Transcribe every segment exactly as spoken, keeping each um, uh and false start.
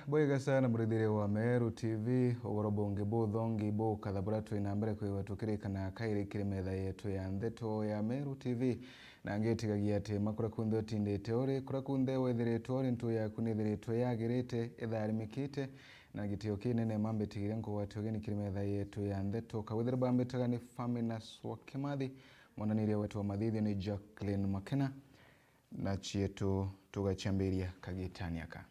Bwega sana, murithiria wa Meru T V. Ugoro bungi buthongi bukatha buria twi na mbere kwigua tukirikana kairi kiri metha yetu ya ndeto ya Meru T V, na ngitigagia ati ma kuria kunthe utindite uri, kuria kunthe withiritwe uri, ntu yaku nithiritwe yagirite, itharimikite, na gitio kinene ma mbitigire nkugwati ugeni kiri metha yetu ya ndeto. Kawithire bambitaga ni Faminas wa Kimathi, mwananiria wetu wa mathithio ni Jacqueline Makena, na cietu tugaciambiria kagitani aka.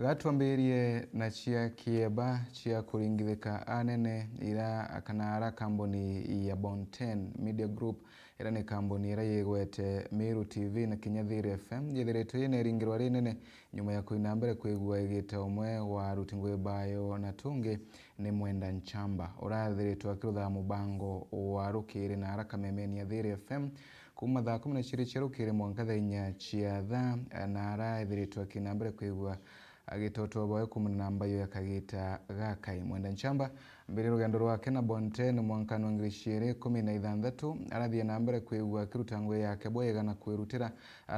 Gatwambirie na cia kieba cia kuringithika anene ira kana ara kambuni ya Bonten Media Group, ira ni kambuni ira yigwete Meru T V na kinya Thiiri F M, yithiritwe yina iringirwa rinene nyuma ya kwina mbere kwigua igita umwe wa aruti ngugi bayo na tungi ni Mwenda Nchamba, urathiritwe akirutha mubango wa rukiri na ara kamemeni ya Thiiri F M, kuma thaa kumi na ciiri cia rukiri mwanka thaa inya cia thaa, na ara ethiritwe akina mbere kwigua agitotwa bwawe kumana na mbayo ya kagita gakai. Mwenda Nchamba, mbere rugendo rwake na Bonten mwankani wa ngiri ciiri kumi na ithanthatu, arathie na mbere kwigua akiruta ngugi yake bwega na kwirutira,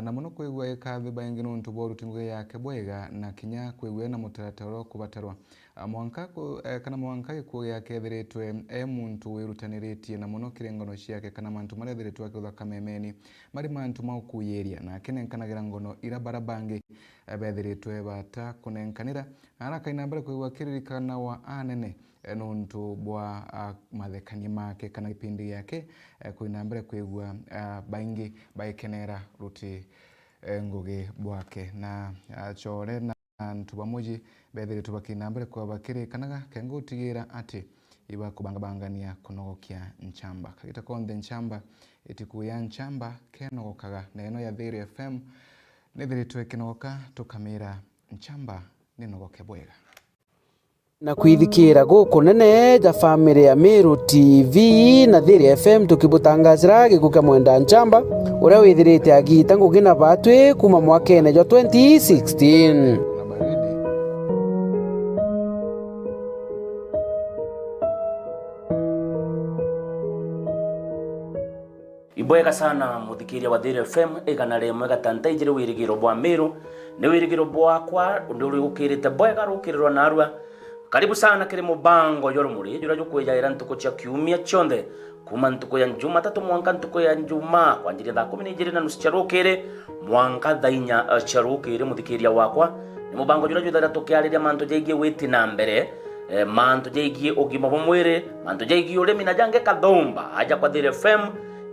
na muno kwigua ikathi baingi nuntu bwa uruti ngugi yake bwega na kinya kwigua ena mutaratara wa kubatarwa. A, mwanka ku-, eh, kana mwanka gikuo giake ethiritwe e muntu wirutaniritie na muno kiri ngono ciake, kana mantu maria ethiritwe akirutha kamemeni mari mantu ma ukuyiria, na akinenkanagira ngono ira bara bangi, eh, bethiritwe bata kunenkanira. Na arakaina mbere kwigua akiririkana wa anene, eh, nuntu bwa, ah, mathekania make kana gipindi giake, eh, kuina mbere kwigua, ah, baingi baikenera ruti, eh, ngugi bwake. Na, ah, Chore na antu ba muji bethiritwe bakina mbere kwa bakirikanaga, kenga gutigira ati ibakubangabangania kunogokia Nchamba. Kagita konthe Nchamba itikuya Nchamba kenogokaga, na ino ya Thiiri F M nithiritwe ikinogoka, tukamira Nchamba ninogoke bwega. Na kwithikira gukunene ja family ya Meru T V na Thiiri F M, tukibutangazira gikuo kia Mwenda Nchamba, uria withirite agita ngugi na batwi kuma mwakene jwa twenty sixteen. Ibwega sana, muthikiria wa Thiiri F M, igana rimwe gatanta ijiri, wirigiro bwa Meru ni wirigiro bwakwa, undi uri ukirite bwega rukirirwa narua. Karibu sana kiri mubango jwa Rumuri, juria jukwijaira ntuku cia kiumia cionthe, kuma ntuku ya Jumatatu mwanka ntuku ya Njumaa, kwanjiria thaa kumi na ijiri na nusu cia rukiri, mwanka thaa inya, eh, cia rukiri, muthikiria wakwa. Ni mubango juria juthaira tukiariria mantu jaigie witi na mbere, eh, mantu jaigie ugima bwa mwiri, mantu jaigie urimi na jangi kathumba, aja kwa Thiiri F M,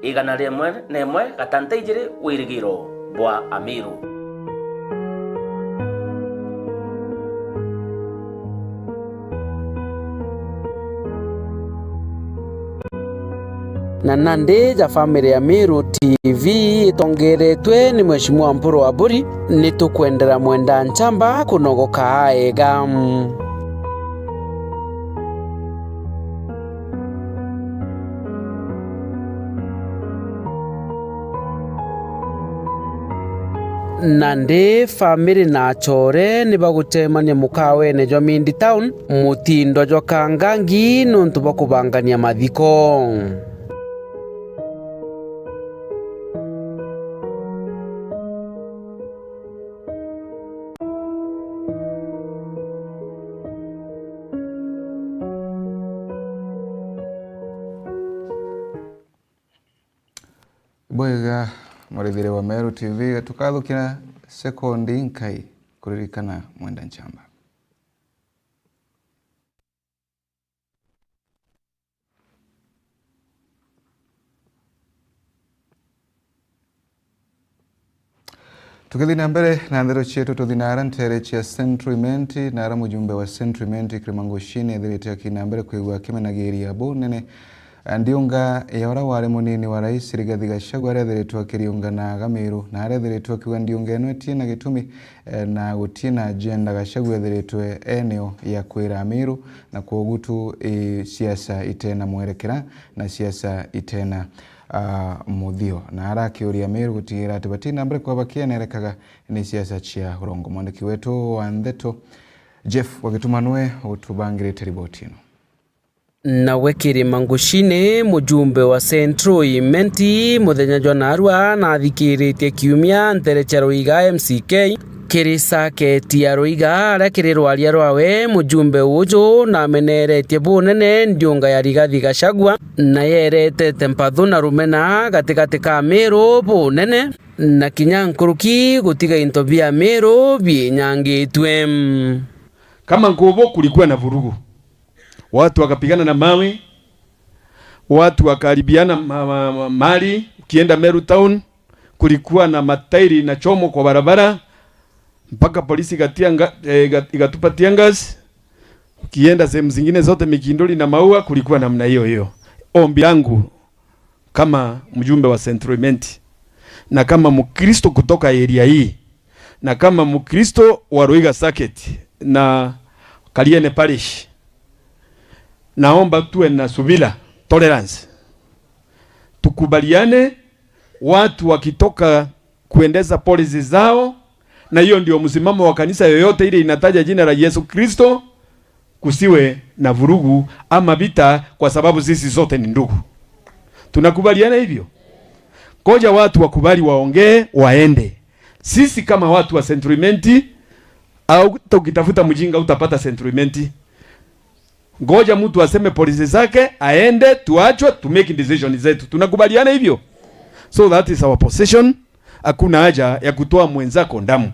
igana rimwe na imwe gatanta ijiri, wirigiro bwa Amiru. Na nandi ja family ya Meru T V itongeretwe ni Mheshimiwa Mpuru Aburi, nitukwendera Mwenda Nchamba kunogoka aega. Nandi family na achore ni bagucemania mukawene jwa Mindi Town, mutindo jwa Kangangi, nuntu bwa kubangania mathiko. Bwega, murithire wa Meru T V, tukathukia sekondi nkai kuririkana Mwenda Nchamba. Tukithi na mbere na ndeto cietu, tuthi na ara ntere cia Central Imenti, na ara mujumbe wa Central Imenti Kirima Ngushini ethirite akina mbere kwigua akimenagiria bunene, eh, ndiunga ya ura wari munini wa rais Rigathi Gachagua aria ethiritwe akiriunga na Agamiru, na aria ethiritwe akiuga ndiunga ino itie na gitumi, eh, na gutie na agenda Gachagua ethiritwe eneo ya kwira Amiru, na kwogu tu, eh, siasa itena mwerekera na siasa itena, ah, muthio. Na arakiuria Meru gutigira ati batina mbere kwa bakienerekaga ni siasa cia urongo. Mwandiki wetu wa ndeto, Jeff Wagituma, nwe utubangirite riboti ino. Nawe Kirima Ngushini, mujumbe wa Central Imenti, muthenya jwa narua nathikiritie kiumia ntere cia Ruiga M C K, Kiri saketi ya ruiga aria kiri rwaria rwawe, mujumbe uju nameneretie bunene ndiunga ya Rigathi Gachagua, na yeretete mpathu na rumena gatigati ka Miru bunene, na kinya nkuruki gutiga into bia Miru binyangitue. Kama Nkubu kulikuwa na vurugu, watu wakapigana na mawe, watu wakaharibiana ma, ma, ma, mali. Ukienda Meru town, kulikuwa na matairi na chomo kwa barabara, mpaka polisi ikatia nga-, eh, iga-, ikatupa tear gas. Ukienda sehemu zingine zote, Mikinduri na Maua, kulikuwa namna hiyo hiyo. Ombi langu kama mjumbe wa Central Imenti na kama Mkristo kutoka area hii na kama Mkristo wa Ruiga Circuit na Kariene Parish, naomba tuwe na subira, tolerance. Tukubaliane, watu wakitoka kuendeza policy zao, na hiyo ndio msimamo wa kanisa yoyote ile inataja jina la Yesu Kristo, kusiwe na vurugu ama vita, kwa sababu sisi sote ni ndugu. Tunakubaliana hivyo? Ngoja watu wakubali, waongee, waende. Sisi kama watu wa Central Imenti, au hata ukitafuta mjinga utapata Central Imenti. Ngoja mtu aseme policy zake, aende, tuachwe, to make decision zetu. Tunakubaliana hivyo? So that is our position. Hakuna haja ya kutoa mwenzako damu.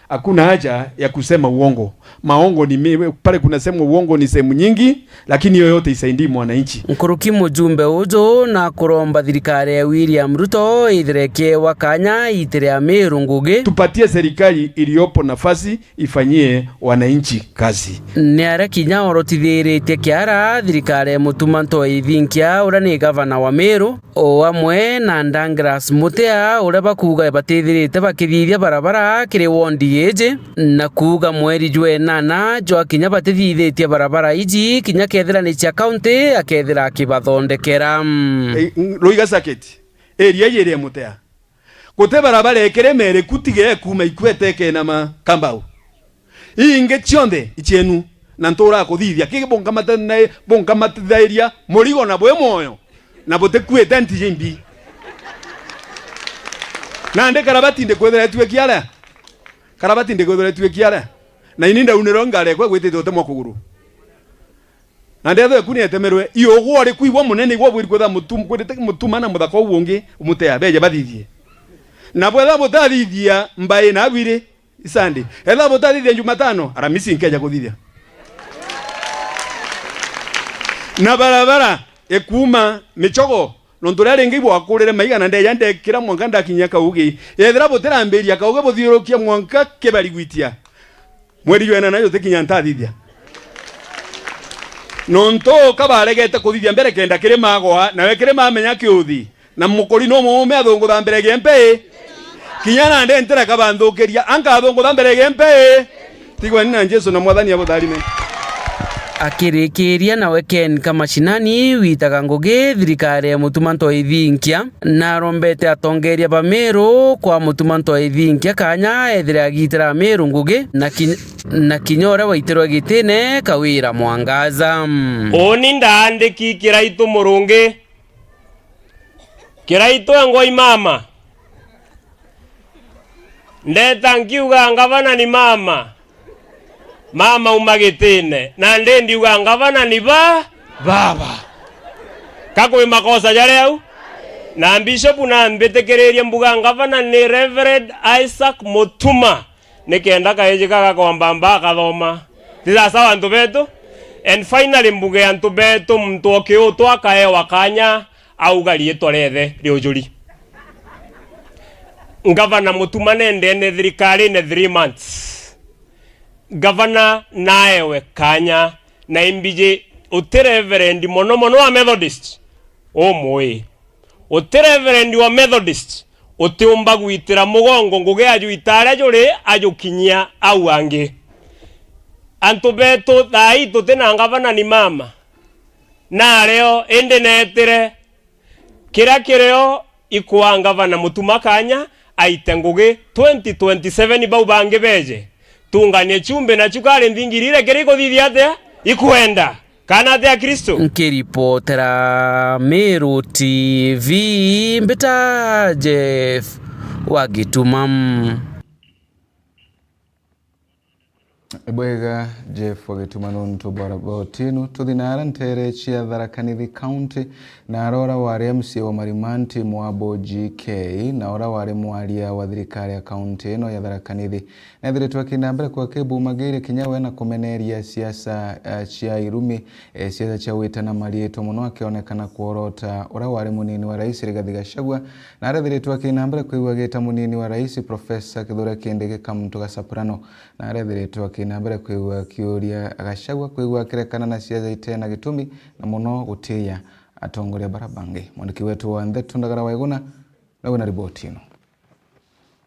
Hakuna haja ya kusema uongo. Maongo ni mi-, pale kunasemwa uongo ni sehemu nyingi, lakini hiyo yote isaidii mwananchi. Nkuruki mujumbe uju na kuromba thirikari ya William Ruto ithire kiewa kanya itire ya Miru ngugi. Tupatie serikali iliyopo nafasi ifanyie wananchi kazi. Ni aria kinya orotithiritie kiara thirikari ya Mutuma Ntoi Thinkia, uria ni gavana wa Miru, o amwe na Douglas Mutea, uria bakuuga batithirite bakithithia barabara kiri wondi iji, na kuuga mweri jwa enana jwakinya batithithitie barabara iji, kinya kethira ni cia kaunti, akethira akibathondekera. Eh, Ruiga Circuit, area iji iri ya Mutea. Guti barabara ikirima iriku tiga ikuuma ikwete ikenama kambau. Ii ingi cionthe icienu, na ntura kuthithia. Kiki bunkamata-, bunkamatithairia murigo na bwi mwoyo, na butikuite ntiji imbi. Nandi karabati ndikwithira ituiki aria? Karabati ndikwithira ituiki aria? Na ini ndaunirwe ngari ekwe gwitite utemwa kuguru. Na ndetho eku nietemerwe, iugwa uriku igwa munene igwa bwiri kwitha mutum-, kwirite Mutuma na muthaka uu ungi umutea, beje bathithie. Na bwetha butathithia mbai na agwiri, Isandi. Etha butathithia Jumatano, Aramisi nkeja kuthithia. Na barabara ikuuma Michogo, nontu riria ringi ibwakurire maiga na ndeja ndekira mwanka ndakinyia Kaugi. Yethira butirambiria Kaugi buthiurukia mwanka Kibari gwitia. Mweri jwa enana jutikinya ntathithia. Nontu kabaregete kuthithia mbere kenda kirima agwa, nawe kirima amenya kiuthi, na mukuri no muume athungutha mbere ge mpe. Kinya nande ntira kabanthukiria, ankathungutha mbere ge mpe. Tigwani na Jesu na Mwathani abutharime. Akirikiria nawe Ken Kamashinani witaga ngugi thirikari ya Mutuma Ntoi Thinkia, na arombete atongeria ba Miru kwa Mutuma Ntoi Thinkia kanya ethire agitira Miru ngugi, na kin-, na kinya uria waitirwe gitine Kawira Mwangaza. Uuni ndaandiki Kiraitu Murungi, Kiraitu engwa i mama. Ndeta nkiuga ngavana ni mama. Mama uma gitine. Na ndi ndiuga ngavana ni ba-, baba. Ka kwi makosa jari au? Na Bishop na mbitikiririe mbuga ngavana ni Reverend Isaac Mutuma. Nikenda kaiji ka gakombamba akathoma. Ti sawa antu betu? And finally mbuge antu betu, muntu o kiutu akaewa kanya auga riitwa riethe riujuri. Ngavana Mutuma nendene thirikarine three months. Ngavana naewe kanya na imbiji uti reverend mono mono wa Methodist. Umui. Uti reverend wa Methodist utiumba gwitira mugongo ngugi ya juita aria juri ajukinyia au angi. Antu betu thaa ii tuti na ngavana ni mama. Nario indi neetire kiria kirio ikwaa ngavana Mutuma kanya aite ngugi twenty twenty-seven bau bangi beje. Tunganie chumbi na chukari nthingiri iria kiri ikuthithia atia? Ikwenda. Kana atia Kristo? Nkiripotera Meru T V, mbita Jeff wa Gituma. Bwega, Jeff Gituma, nontu bwa riboti ino. Tuthi na ara ntere cia Tharaka Nithi County, na ara ura wari M C A wa Marimanti, Mwabo G K, na ura wari mwaria wa thirikari ya county ino ya Tharaka Nithi, nethiritwe akina mbere kwa kibumagiire kinya we na kumeneria siasa, eh, cia irumi, eh, siasa cia gwitana mariitwa, mono akionekana kworota ura wari munini wa rais Rigathi Gachagua, na arethiritwe akina mbere kwigua agita munini wa rais Professor Kithure Kindiki ka muntu ga soprano. Na arethiritwe akina mbere kwigua akiuria Gachagua kwigua akirekana na siasa itena gitumi, na mono gutiia atongoria bara bangi. Mwandiki wetu wa ndeto Ndagara Waiguna nawe na riboti ino.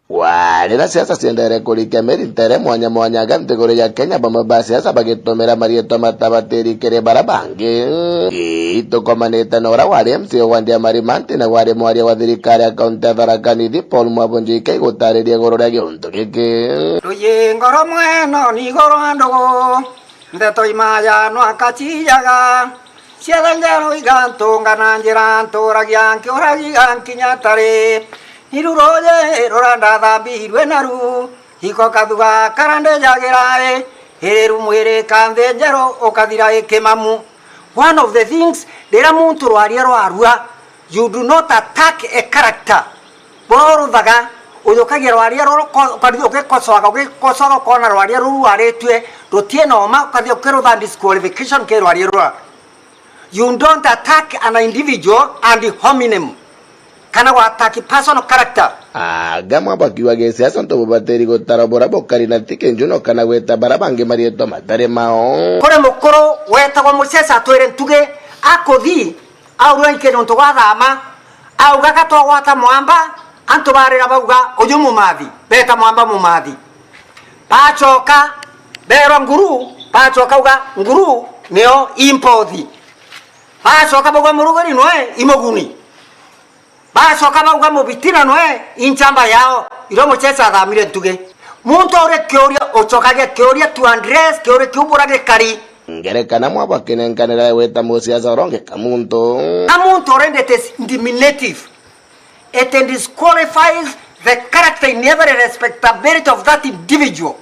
Wa, riria siasa ciendere kurikia miri ntere mwanya mwanya aga nthiguru ya Kenya, bamwe ba siasa bagitumira mariitwa matabatiri kiri bara bangi. Ii, tukomanite na ura wari M C A wa Ndia Marimanti na wari mwaria wa thirikari ya kaunti ya Tharaka Nithi, Paul Mwabo G K, gutariria iguru ria giuntu giki. Ruyingo rumwe no nigo rwa ndugu, ndeto imaya no akacijaga, ciathe njeru igantunga na njira nturagia nkiuragia nkinya tari. Iru ruuji ruria ndathambirue naru, iko kathuga karia ndijagira i, iriru mwiri ka nthi njeru ukathira i kimamu. One of the things, riria muntu rwaria rwarua, you do not attack a character. Buria uruthaga, ujukagia rwaria ruru, ko-, ukathi ugikosoaga, ugikosoaga, ukona rwaria ruru rwaritue rutiena uma, ukathi ukirutha disqualification ki rwaria rura. You don't attack an individual ad hominem, kana wa attack personal character. Anga Mwabo akiuga gisiasa ntu bubatiri gutara buria bukari na ti kinjuno kana gwita bara bangi mariitwa matari mao. Kuri mukuru wetagwa Mucesa atwire ntugi, akuthi aurua iki nontu gwa thama, auga, "Ga twagwata mwamba, antu barira bauga, 'Uju mumathi,' beta mwamba mumathi." Bacoka berwa nguru, bacoka uga, "Nguru nio impothi." Bacoka bauga, "Muruguri nwe imuguni." Bacoka bauga, "Mubitina nwe inchamba yao." Irio Mucesa athamire ntugi. Muntu uri kiuria, ucokagia kiuria to address kiuria kiu buria gikari. Ngerekana Mwabo akinenkanira gwita musiasa uria ungi ka muntu. Ka muntu already it is diminutive. It disqualifies the character in every respectability of that individual.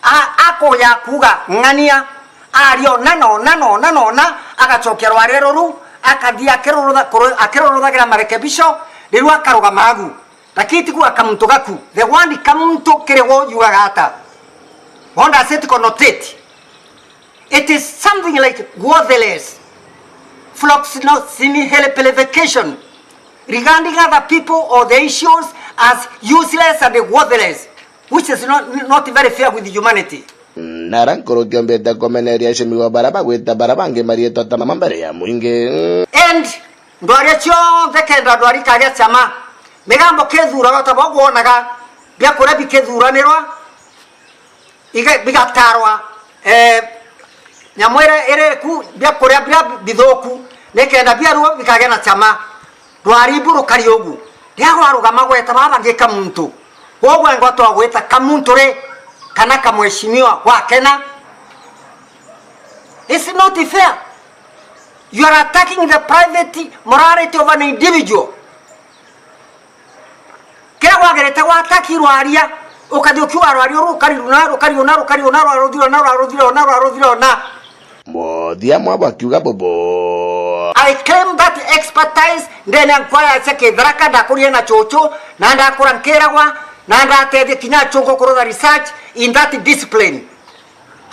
A-, akuja kuuga ng'ania, aria ona na ona na ona na ona, agacokia rwaria ruru, akathi akirurutha-, kuru-, akiruruthagira marekebisho, riu akarugama agu. Lakini ti kuuga kamuntu gaku. The word kamuntu kiri gwo yugaga ata? What does it connotate? It is something like worthless, floxinosinheliplification, regarding other people or the issues as useless and worthless, which is not, not very fair with humanity. Nara nkuru kiombete kumeneria acemi wa bara bagwita bara bangi mariitwa ta mama mbere ya mwingi. And ndwaria cionthe kenda ndwari ikagia chama, migambo kithuraga ta bo kwonaga biakuria bikithuranirwa, iga-, bigatarwa, eh, nyamu iria iri ku, biakuria biria bithuku, nikenda biarua bikagia na chama. Rwaribu rukari ugu. Riria rwarugama gweta baba bangi kamuntu. Kwoguo engwa twagwita kamuntu ri, kana kamweshimiwa gwakena. It's not fair. You are attacking the private morality of an individual. Kiria gwagirite gwataki rwaria, ukathi ukiuga rwaria uru rukari runa, rukari una, rukari una, rwaruthire ona, rwaruthire ona, rwaruthire ona. Muthia Mwabo akiuga bubu. I claim that expertise ndene ya nkwaya cia Kitharaka, ndakurire na chuchu, na ndakura nkiragwa, na ndatethia kinya achungu kurutha research in that discipline.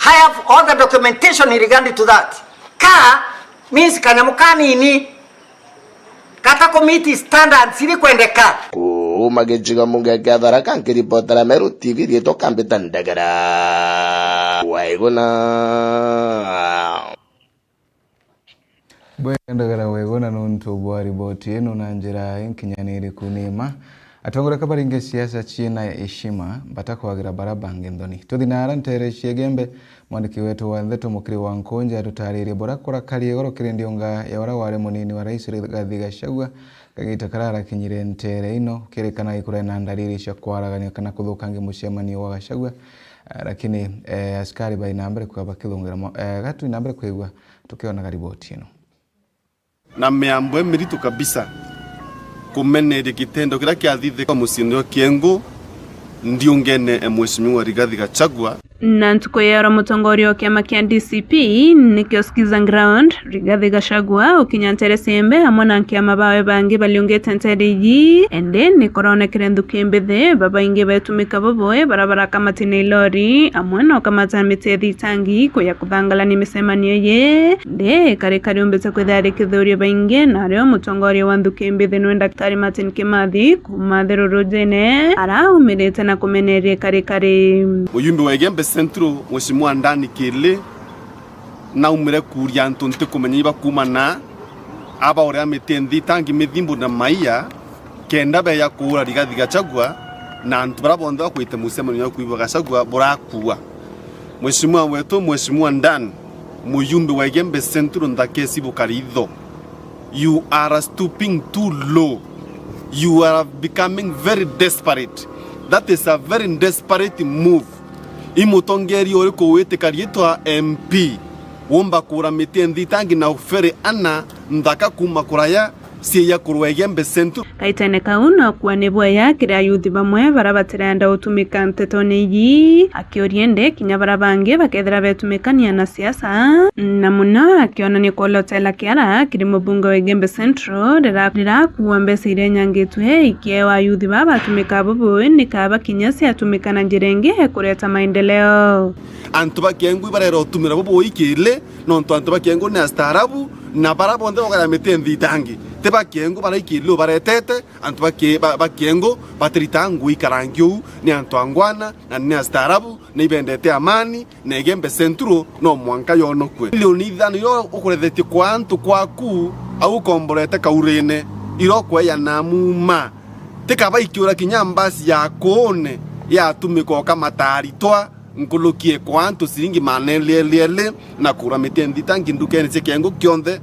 I have all the documentation in regard to that. Ka means kanyamu kanini. Kata ku meet standards iri kwendeka. Kuuma gicigo mbunge kia Tharaka, nkiripotera Meru T V, riitwa Kambita Ndagara. Waiguna. Bwega Ndagara Waiguna nontu bwa riboti ino na njira inkinyaniriku. Ni mma, atongoria ka baringe siasa ciina heshima, batakwagira bara bangi nthoni. Tuthi na ara ntere cia Igembe, Mwandiki wetu wa ndeto Mukiri wa Nkunja atutaririe buria kurakari igoro kiri ndiunga ya uria wari munini wa rais Rigathi Gachagua kagita karia arakinyire ntere ino, kirikana ikurena ndariri cia kwaragania kana kuthukangia mucemanio wa Gachagua, eh, lakini, eh, askari bai na mbere kuga bakithungira mo-, eh, ga twi na mbere kwigua tukionaga riboti ino. Na miambo imiritu kabisa kumeneria gitendo kiria kiathithika muciini jwa Kiengu, ndiungene e Mheshimiwa Rigathi Gachagua. Na ntuku ya ira, mutongoria wa kiama kia D C P nikio Skiza Ground, Rigathi Gachagua, ukinya ntere ciembe amwe na nkiama bawe bangi baliungite ntere iji. Indi nikuronekere nthuki mbithi, babaingi betumika bubui bara barakamati na ilori amwe na ukamata miti ya thitangi kuya kuthangalania micemanio iji. Ndi karikari umbite kwithira ari kithurio baingi, nario mutongoria wa nthuki mbithi niwe Daktari Martin Kimathi kuuma Thirurujine araumirite na kumeneria karikari. Muyumbi wa Igembe Central, Mheshimiwa Ndani Kili, naumire kuuria antu ntikumenya iba kuuma na aba uria miti nthitangi mithimbu na maiya, kenda beya kuura Rigathi Gachagua na antu bara bonthe bakwite mucemanio ya kuigua Gachagua burakua. Mheshimiwa wetu, Mheshimiwa Dan, muyumbi wa Igembe Central, nthakesi bukaritho. You are stooping too low. You are becoming very desperate. That is a very desperate move. I mutongeria uriku witika riitwa M P wumba kuura miti nthitangi na ufere ana nthaka kuuma kuraya cieya kurwa Igembe Central. Kaitene kau nokua ni bweya kiri ayuthi bamwe bara batirenda utumika ntetone iji, akiuria indi kinya bara bangi bakethira betumikania na siasa, na muno akionania kulotela kiara kiri mubunge wa Igembe Central rira- rirakuua mbeca iria inyangitwe ikiewa ayuthi baa batumika bubui, ni kaba kinya ciatumika na njira ingi kureta maendeleo. Antu ba Kiengu ibarera utumira bubui kili, nontu antu ba Kiengu ni astaarabu, na bara bonthe bagaya miti nthitangi ti ba Kiengu, bara ikili ubaretete, antu ba Ki-, ba, ba Kiengu batiritaga ngugi ikarangi uu, ni antu angwana na ni astaarabu, na ibendete amani, na Igembe Central no mwanka yonokue. Milioni ithano iria ukurethetie kwa antu kwaku au ukomborete Kaurine, iria ukweya na muma, ti kaba ikiura kinya mbasi ya kuune yatumika ukamata aritwa nkuruki kwa antu ciringi maana eli, eli, eli, na kuura miti nthitangi ndukene cia Kiengu kionthe.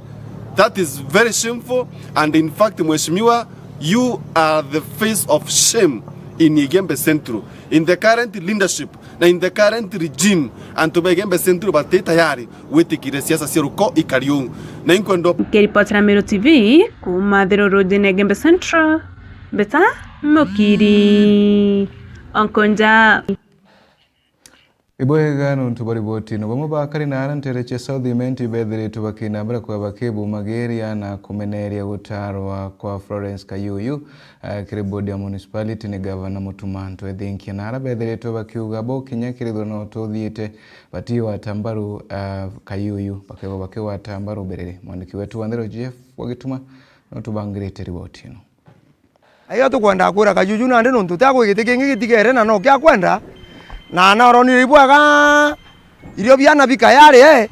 That is very shameful, and in fact, Mheshimiwa, you are the face of shame in Igembe Central. In the current leadership na in the current regime, antu ba Igembe Central bati tayari gwitikiria siasa cia ruko ikari uu. Na inkwenda Nkiripotera Meru T V kuuma Thirurujine Igembe Central, Mbita Mukiri Onkonja. Ibwega nontu bwa riboti ino. Bamwe ba akari na aana nteere cia South Imenti bethiritwe bakinambira kweba bakibumagiria na kumeneria gutaarwa kwa Florence Kayuyu, eh, kiri bodi ya municipality ni gavana Mutuma M'Ethingia. Na ara bethiritwe bakiuga bo kinya kiri thurano tuthiite batigwata mbaru, eh, Kayuyu, bakegwa bakigwata mbaru Biriri. Mwandiki wetu wa Nthero Jeff wa Gituma no tubangirite riboti ino. Aiga tukwendaa kwira Kajuju nandi nontu tiakwi giti kingi gitigere na no kia kwenda, na naronire ibwega irio biana bikayari, eh,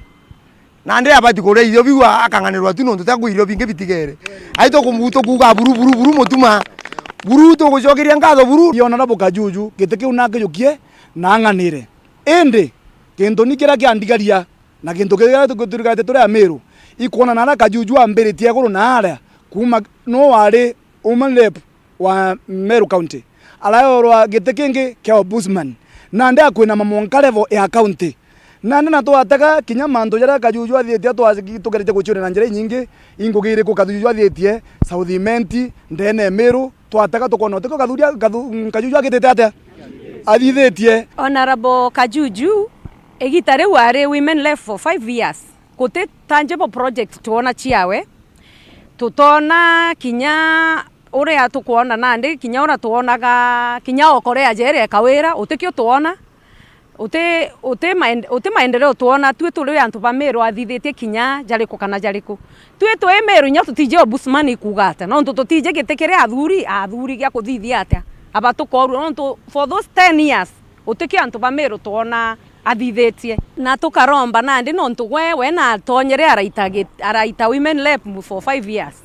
nandi abati kuria irio biu a-, akang'anirwa tu nontu tiakwi irio bingi bitigere. Ai tukumu-, tukuuga buru, buru, buru Mutuma. Buru tugucokeria nkatho buru. Iona na bukajuju, giti kiu nakijukie na ang'anire. Indi, kintu ni kiria kiandigaria, na kintu kiria tu-, turigate turi Amiru, ikwona na aria Kajuju ambiritie iguru na aria, kuuma no wari Women Rep wa Meru County, araeorwa giti kingi kia Ombudsman, nandi akwinama mwanka level ya county. Nandi na twatega kinya mantu jaria Kajuju athitie, twa-, tugeretie guciuria na njira inyingi, i ngugi iriku Kajuju athitie South Imenti, ndene Meru, twatega tukona utiko Kathuria, Kathu-, Kajuju agitite atia? Athithitie. Honorable Kajuju, igita riu ari Women Rep for five years. Guti tangible project twona ciawe. Tutona kinya uria tukwona nandi, kinya uria twonaga, kinya okorea jere kawira, utikio twona. Uti, uti maend-, uti maendeleo twona, tui turi antu ba Meru athithitie kinya jariku kana jariku. Tui twi Meru inya tutiji Ombudsman ikuuga atia, nontu tutiji giti kiria athuri, athuri gia kuthithia atia, aba tukorua, nontu for those ten years, utikio antu ba Meru twona athithitie. Na tukaromba nandi nontu gwe, we natonyere araita gi-, araita Women Rep for five years.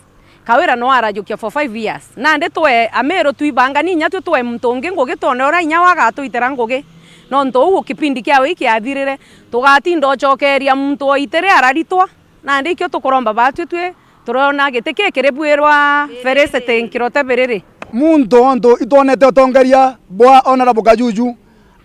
Kawira no arajukia for five years. Nandi twe Amiru twibangani inya twi twe muntu ungi ngugi twone uria inya we agatuitira ngugi. Nontu uu kipindi kiawe ikiathirire, tugatinda ucokeria muntu o itiri araritwa. Nandi ikio tukuromba batwi twi turona giti kii kiribwirwa Felicity Nkirote Biriri. Muntu ontu itwonete utongeria bwa Honorable Kajuju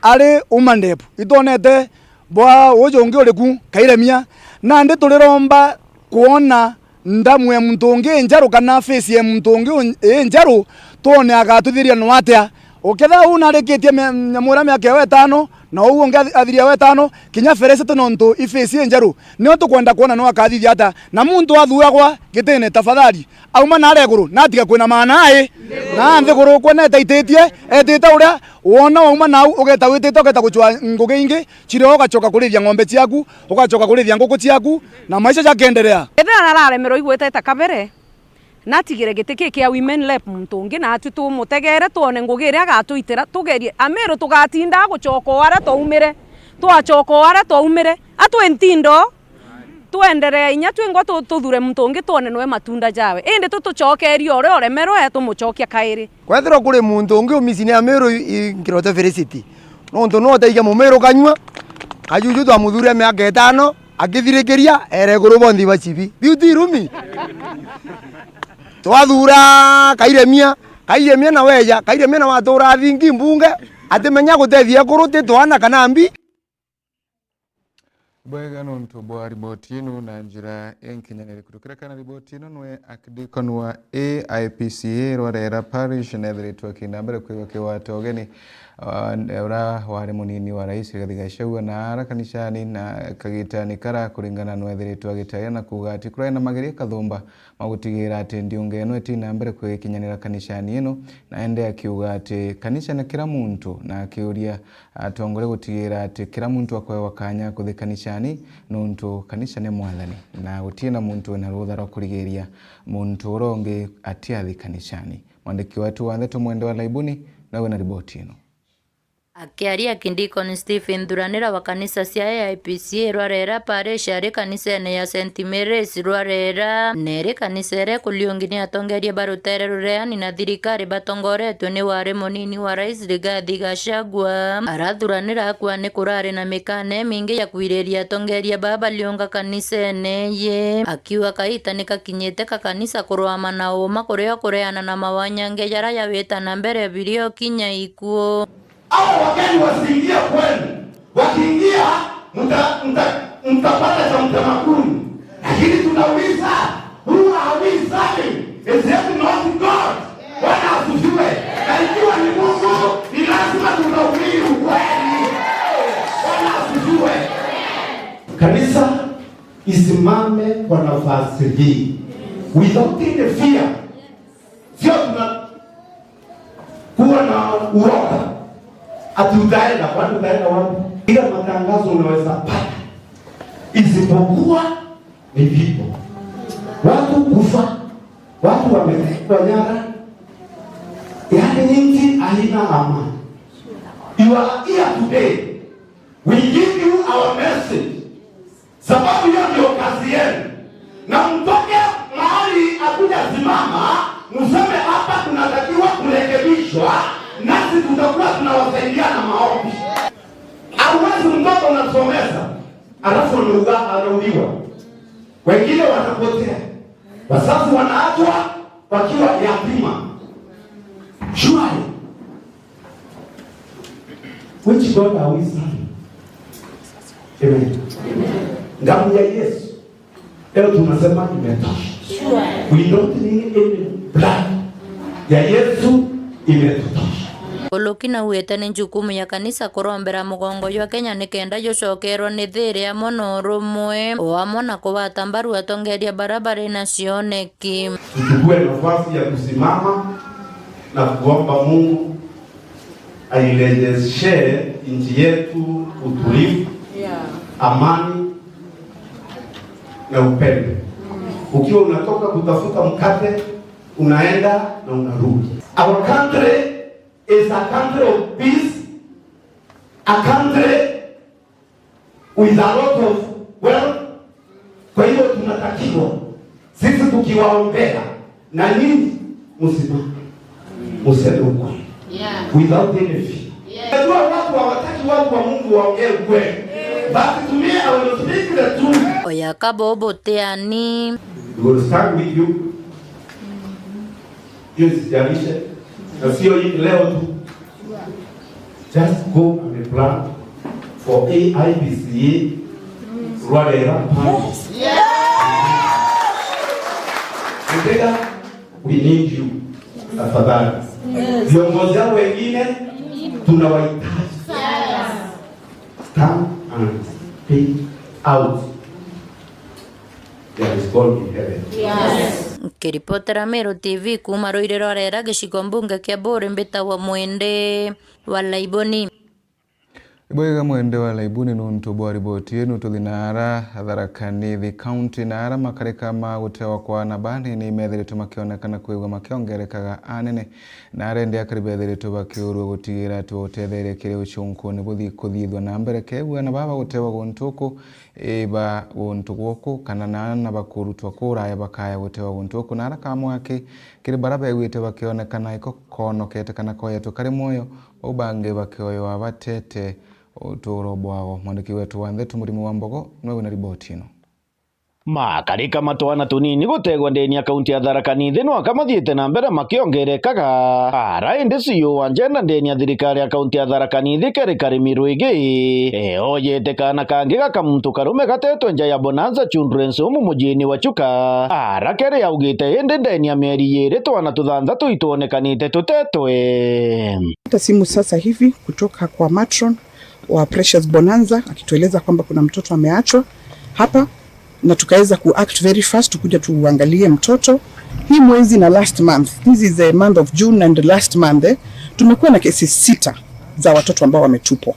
ari Women Rep. Itwonete bwa uju ungi uriku Kairemia. Nandi turiromba kwona ndamu ya muntu ungi injeru kana face ya muntu ungi un-, injeru, twone agatuthiria no atia. Ukethira uu narikitie mia-, nyamu iria miaka yawe itano, Na uu ungi athi-, athiria wetano, kinya Felicity nontu i face injeru, nio tukwenda kwona no akathithia ata. Na muntu athuuragwa gitine, tafadhali, auma naria iguru, na atige kwina maana ai. Na nthiguru ukwe netaititie, etite uria, wona wauma nau, ugeta witite, ugeta gucwa ngugi ingi, cirio ugacoka kurithia ng'ombe ciaku, ugacoka kurithia nguku ciaku, na maisha jakendelea. Ethira nararemerwa igwetete kabere, natigire giti ki kia women rep muntu ungi, natwi tumutegere twone ngugi iria agatuitira, tugerie. Amiru tugatinda gucoka o aria twaumire, twacoka o aria twaumire, atwi ntindo, twenderee inya twingwa tu-, tuthure muntu ungi twone nwe matunda jawe. Indi tu tucokerie uria uremerwe, tumucokia kairi. Kwethirwa kuri muntu ungi umisi ni Amiru i-, i-, nkirote Felicity. Nontu no utaikia mumiru kanyua, kajuju twamuthuurire miaka itano, akithirikiria, ere iguru bonthe ibacibi. Biu ti irumi? Twathuura Kairemia, Kairemia na weja, Kairemia na watuura athingi mbunge, atimenya gutethia ekuru ti twana kana mbi. Bwega nontu bwa riboti inu na njira inkinyaniriku. Tukirekana riboti inu, nwe Archdeacon wa A I P C A Rwarera Parish nethiritwe akinda mbere kwigwa kigwata ugeni, ah, ura wari munini wa Rais Rigathi Gachagua na ara kanisani na kagitani kara, kuringana nwe ethiritwe agitaria na kuuga ati kurari na mageria kathumba ma gutigira ati ndiunga ino itina mbere kwikinyanira kanisani ino, na ende akiuga ati kanisa ni kira muntu, na akiuria atongoria gutigira ati kira muntu akwewa kanya kuthi kanisani, nontu kanisa ni mwathani, na gutina muntu wina rutha rwa kurigiria muntu uria ungi atiathi kanisani. Mwandiki wetu wa ndeto Mwende wa Laibuni nawe na riboti ino. Akiaria, Archdeacon Stephen Thuranira wa kanisa cia A I P C A Rwarera Parish ari kanisene ya Saint Mary's Rwarera, neri kanisa iria ikuriungi ni atongeria ba rutere rureani na thirikari batongoretwe ni wari munini wa Rais Rigathi Gachagua. Arathuranira akua ni kurari na mikana imingi ya kwiriria atongeria baa bariunga kanisene iji, akiuga kaita ni kakinyite ka kanisa kurwama na uuma kuria kureana na mawanyange jaria jawita na mbere birio kinya ikuu. Hao wageni wasiingie kwenu, wakiingia mta-, mta-, mtapata cha mtema kuni. Lakini tunauliza, who are we serving? Is it not God? Bwana asifiwe. Na ikiwa ni Mungu, ni lazima tutahubiri ukweli. Bwana asifiwe. Kanisa isimame kwa nafasi hii. Without any fear. Sio tunakuwa na uoga ati utaenda, kwani utaenda wapi? Kila matangazo unaweza pata, isipokuwa ni vifo. Watu kufa, watu wametekwa nyara, yaani nchi haina amani. You are here today. We give you our message. Sababu hiyo ndio kazi yenu. Na mtoke mahali hakujasimama, mseme, "Hapa kunatakiwa kurekebishwa," nasi tutakuwa tunawasaidia na maombi. Hauwezi mtoto unasomesa, alafu anauga-, anauliwa. Wengine wanapotea. Wazazi wanaachwa wakiwa yatima. Surely. Which God are we serving? Amen. Damu ya Yesu. Leo tunasema imetosha. We don't need any blood. Ya Yesu imetutosha. Uluki nauite ni njukumu ya kanisa kurombera mugongo jwa Kenya nikenda jucokerwe ni thiri amwe na urumwe, o amwe na kugwata mbaru atongeria baria bari na cioneki. Tuchukue nafasi ya kusimama na kuomba Mungu airejeshe nchi yetu utulivu, amani na upendo. Ukiwa unatoka kutafuta mkate, unaenda na unarudi. Our country is a country of peace, a country with a lot of wealth. Kwa hivyo tunatakiwa sisi tukiwaombea na nyinyi msimame, mseme ukweli. Yeah. Without any fear. Yeah. Najua watu hawataki watu wa Mungu waongee ukweli. But to me, I will speak the truth. Oya kabo boteani. We will stand with you. Hiyo isijalishe. Na sio hii leo tu. Just go and plan for A I P C A Rwarera Parish. Mpega, we need you. Tafadhali. Viongozi hao wengine tunawahitaji. Speak out. There is God in heaven. Nkiripotera Meru T V kuuma ruiri rwa Rera, gicigo mbunge kia Buuri, mbitagwa Mwende wa Laiboni. Ibwega Mwende wa Laiboni nuntu bwa riboti inu. Tuthi naara Tharaka Nithi County, naara makarika ma gutewa kwa ana banini methiritwe makionekana kwigua makiongerekaga anene. Naara indi akari bethiritwe bakiurua gutigira ati utetheria kiri ucunkuni buthi kuthithwa na mbere. Kegua ana baba gutewa guntu uku, iba guntu guku, kana naana bakurutwa kuraya bakaya gutewa guntu uku. Naara kamwaki kiri bara begwite bakionekana iko konokete kana koyetwe kari mwoyo, bau bangi bakioywa batete uturo bwao. Mwandiki wetu wa ntheto Murimi wa Mbogo niwe wina riboti ino. Makarika ma twana tunini gutegwa ndeni ya kaunti ya Tharaka Nithi nwaka mathiite na mbere makiongerekaga. Ara indi C E O wa njenda ndeni ya thirikari ya kaunti ya Tharaka Nithi Kerry Karimi Rwigi, eoyete kaana kangi gaka muntu karume gatetwe nja ya Bonanza Children's Home mujiini wa Chuka. Ara Kerry augite indi ndeni ya mieri iiri twana tuthanthatu itwonekanite tutetwe. Hata simu sasa hivi kutoka kwa matron wa Precious Bonanza akitueleza kwamba kuna mtoto ameachwa hapa, na tukaweza ku act very fast, tukuja tuangalie mtoto. Hii mwezi na last month, this is the month of June and last month, eh, tumekuwa na cases sita za watoto ambao wametupwa,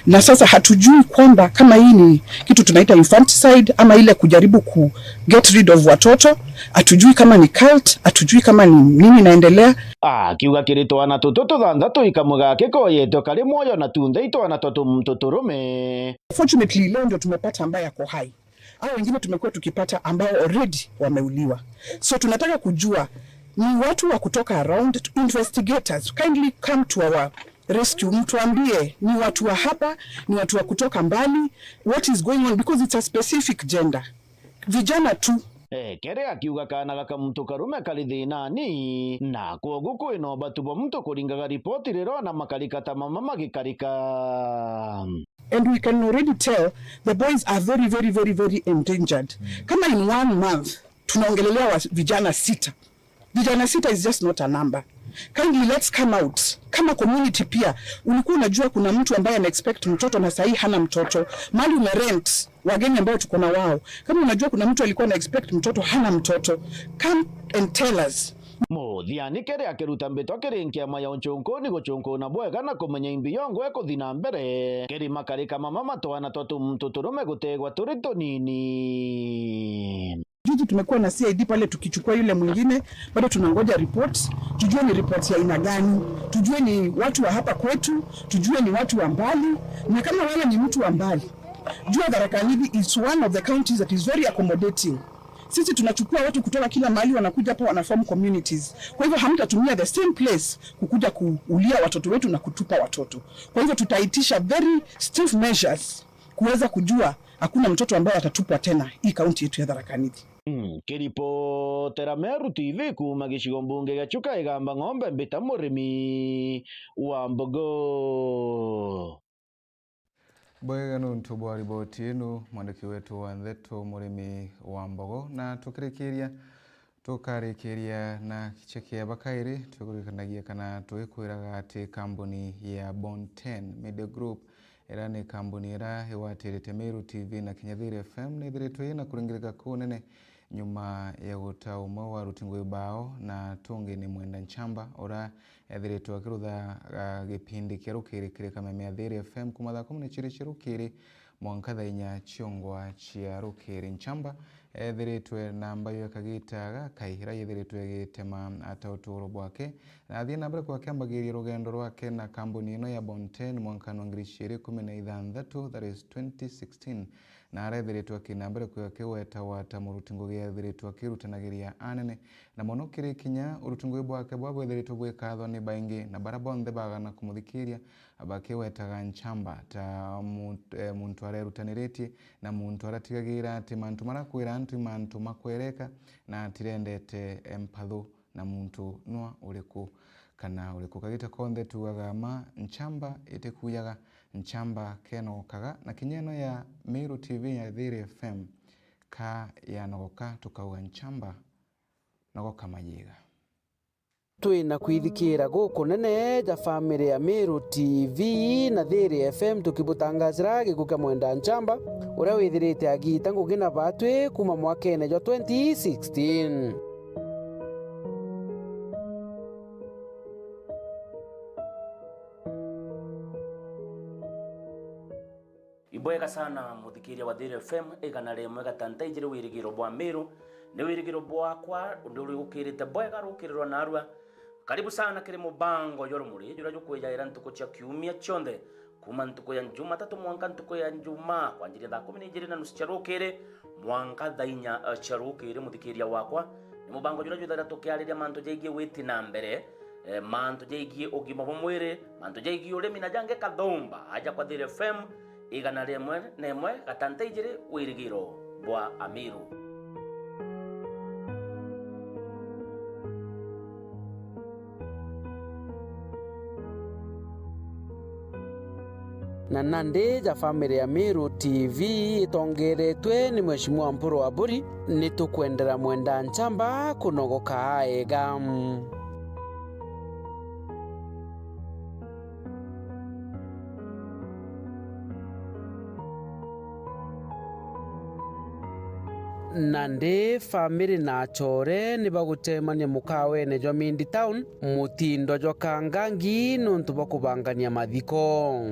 na sasa hatujui kwamba kama hii ni kitu tunaita infanticide ama ile kujaribu ku get rid of watoto. Hatujui kama ni cult, hatujui kama ni nini inaendelea. Akiuga kiri twana tutu tuthanthatu ikamwe gake koyetwe kari mwoyo na tunthe itwana twa tumuntu turume. Fortunately, leo ndio tumepata ambaye ako hai. Hao wengine tumekuwa tukipata ambao already wameuliwa. So tunataka kujua ni watu wa kutoka around, investigators, kindly come to our rescue. Mtuambie ni watu wa hapa, ni watu wa kutoka mbali, what is going on, because it's a specific gender. Vijana tu. Ekere akiuga kaana gaka muntu karume kari thinani, na kwogu kwina ubatu bwa muntu kuringaga ripoti rirona makarika ta mama magikarika. And we can already tell the boys are very, very, very, very endangered. Kama in one month tunaongelelea wa vijana sita. Vijana sita is just not a number. Kindly, let's come out. Kama community pia, ulikuwa unajua kuna mtu ambaye ana expect mtoto na sahii hana mtoto. Mali umerent, wageni ambao tuko na wao. Kama unajua kuna mtu alikuwa ana expect mtoto, hana mtoto, come and tell us. Muthiani kiri akiruta mbitwa kiri nkiama ya ucunkuni gucunkuna bwega na kumenya imbi yongwa ikuthi na mbere kiri makarika mama ma twana twa tumuntu turume gutegwa turi tunini. Juzi tumekuwa na C I D pale tukichukua yule mwingine, bado tunangoja report, tujue ni report ya aina gani, tujue ni watu wa hapa kwetu, tujue ni watu wa mbali, na kama wewe ni mtu wa mbali, jua Tharaka Nithi is one of the counties that is very accommodating. Sisi tunachukua watu kutoka kila mahali, wanakuja hapa, wana form communities. Kwa hivyo hamtatumia the same place kukuja kuulia watoto wetu na kutupa watoto. Kwa hivyo tutaitisha very stiff measures kuweza kujua hakuna mtoto ambaye atatupwa tena hii kaunti yetu ya Tharaka Nithi. Nkiripotera Meru T V kuuma gicigo mbunge gia Chuka Igamba Ng'ombe, mbita Murimi wa Mbogo. Bwega nuntu bwa riboti inu, mwandiki wetu wa ntheto Murimi wa Mbogo. Na tukirikiria, tukarikiria na kicheki ya bakairi, twikurikanagia kana twikwiraga ati kambuni ya Bonten Media Group, iria ni kambuni iria igwatirite Meru T V na kinya Thiiri F M, nithiritwe ina kuringirika kunene nyuma ya guta umwe wa aruti ngugi bao na tungi ni Mwenda Nchamba, uria ethiritwe akirutha, ah, gipindi kia rukiri kiri kameme ya Thiiri F M kuma thaa kumi na ciiri cia rukiri mwanka thaa inya ciongwa cia rukiri. Nchamba ethiritwe na mbayu ya kagita gakai iria yethiritwe igitema ata uturo bwake, na athie na mbere kuakiambagiria rugendo rwake na kambuni ino ya Bonten mwankani wa ngiri ciiri kumi na ithanthatu, that is twenty sixteen, na arethiritwe akina mbere kwigua kigwetagwa ta muruti ngugi ethiritwe akirutanagiria anene, na mono kiri kinya uruti ngugi bwake bwa bwethiritwe bwikathwa ni baingi, na bara bonthe bagana kumuthikiria bakigwetaga Nchamba ta mu-, eh, muntu arerutaniritie na muntu aratigagira ati mantu marakwira antu i mantu makwereka, na atirendete, eh, mpathu na muntu nwa uriku kana uriku. Kagita konthe tugaga ma, Nchamba itikuyaga, Nchamba kenokaga, na kinya ino ya Meru T V ya Thiiri F M ka yanogoka tukauga Nchamba nogoka mayiga. Twina kwithikira gukunene ja family ya Meru T V na Thiri F M tukibutangazira gikuo kia Mwenda Nchamba, uria withirite agiita ngugi na batwi kuuma mwakene jwa twenty sixteen. Ibwega sana muthikiria wa Thiri F M, igana rimwe gatanta ijiri, wirigiro bwa Meru, ni wirigiro bwakwa undi uri ukirite bwega rukirirwa narua. Karibu sana kiri mubango jwa Rumuri, juria jukwijaira ntuku cia kiumia cionthe, kuuma ntuku ya Jumatatu mwanka ntuku ya Njumaa, kwanjiria thaa kumi na ijiri na nusu cia rukiri mwanka thaa inya cia rukiri, muthikiria wakwa. Ni mubango juria juthaira tukiariria mantu jaigie witi na mbere, eh, mantu jaigie ugima bwa mwiri, mantu jaigie urimi na jangi kathumba. Aja kwa Thiri F M, igana rimwe na imwe gatanta ijiri, wirigiro bwa Amiru. Na nandi ja family ya Meru T V itongeretwe ni Mheshimiwa Mpuru Aburi, ni tukwendera Mwenda Nchamba kunogoka aega. Nandi family na achore ni bagucemania mukawene jwa Mindi Town, mutindo jwa Kangangi, nontu bwa kubangania mathiko.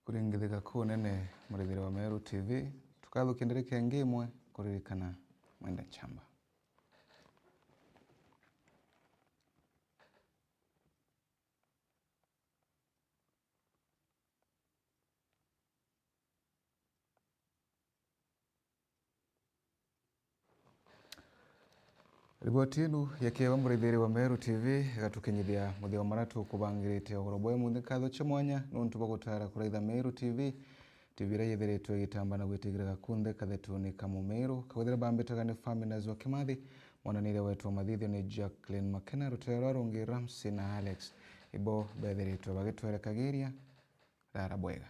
Kuringithika kunene, murithiri wa Meru T V, tukathukia ndereka ingi imwe kuririkana Mwenda Nchamba. Riboti inu ya kiewa murithiri wa Meru T V igatukinyithia muthia wa maria tukubangirite ugoro bwa imunthi. Nkatho cia mwanya nontu bwa gutara kuraitha Meru T V, T V iria yithiritwe igitamba na gwitigirira kunthe kathetuni ka Mumiru. Kawithira bambitaga ni Faminas wa Kimathi, mwananire wetu wa mathithio ni Jacqueline Makena, rutere rwa rungi Ramsey na Alex ibo bethiritwe bagitwerekagiria. Rara bwega.